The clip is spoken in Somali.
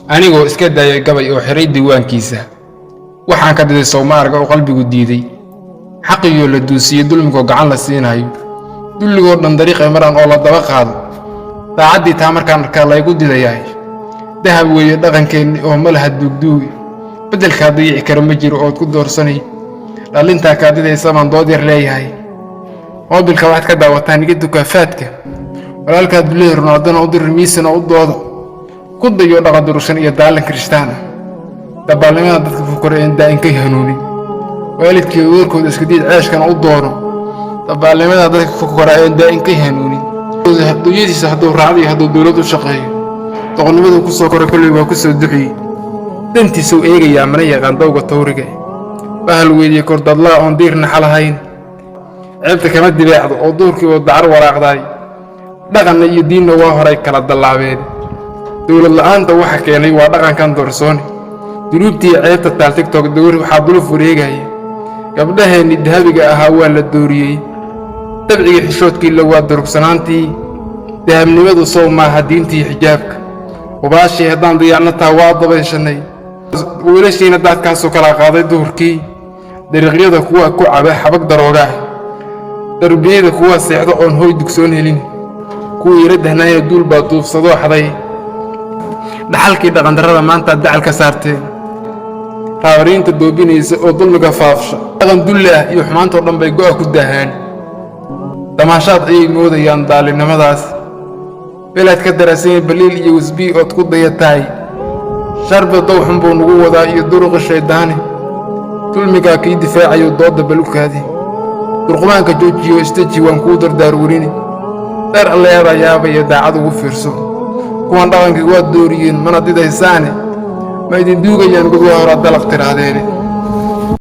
Anigoo iska daayay gabay oo xiray diiwaankiisa, waxaan ka diday sowmaarga oo qalbigu diiday, xaqigoo la duusiyey, dulmigoo gacan la siinayo, dulligoo dhan dariiqay maraan oo la daba qaado. Daacaddii taa markaan arkaa laygu didayahay. Dahab weeye dhaqankeenni oo ma laha duugduugi, beddelkaa dayici kara ma jiro ood ku doorsanay. Dhallintaa kaa didaysa baan dood yar leeyahay. Moobilka waxaad ka daawataan iga dukaafaadka walaalkaa dulehi Ronaldona u dirir, miisana u dooda, ku dayo dhaqan durushan iyo daallan kirishtaan ah. Dabaalnimada dadka fukara een daa'inkay hanuunin, waalidkii warkooda iska diid, ceeshkana u doono. Dabaalnimada dadka fukara een daa'inkay hanuunin, dunyadiisa hadduu raacday, hadduu dowlad u shaqeeyo, doqonnimadu ku soo koray kolley waa ku soo duxiyey. Dantiisuu eegayaa, mana yaqaan dawga tawriga. Bahal weediye kordadlaa oon diir naxa lahayn, ceebta kama dibeecdo oo duurkiiba dacar waraaqdaay. Dhaqanna iyo diinna waa horay kala dallaabeen. Dowlad la'aanta waxa keenay waa dhaqankan doorsoone. Dunuubtii ceebta taal TikTok dowr waxaa duluf wareegaya. Gabdhaheenni dahabiga ahaa waa la dooriyey, dabcigii xishoodkii la waa durugsanaantii. Dahabnimadu sow maaha diintii xijaabka? Hubaashii haddaan dayacno taa waa dabayshanay. Wiilashiina daadkaasoo kala qaaday duhurkii. Dariiqyada kuwa ku caba xabag daroogaah, darbiyada kuwa seexdo oon hoy dugsoon helin, kuwii yara dahnaayna duul baa duufsadoo xaday. Dhaxalkii dhaqandarrada maantaad dacal ka saarteen. Raabariinta doobinaysa oo dulmiga faafsha, dhaqan dulli ah iyo xumaantoo dhan bay go'a ku daahaan. Damaashaad ayay moodayaan daalimnimadaas. Belaad ka daraasan baliil iyo wisbii ood ku dayatahay. Sharba dowxun buu nagu wadaa iyo duruqi shayddaani. Dulmigaa kii difaacayo doodda balukaadi. Durqumaanka joojiyo istaji, waan kuu dardaarwarini. Dheer alleedaa yaabaya, daacad ugu fiirso. Kuwan dhaqankii waad dooriyeen, mana didaysaane. Ma idin duugayaan gudwa horaad dalaq tidhaahdeene.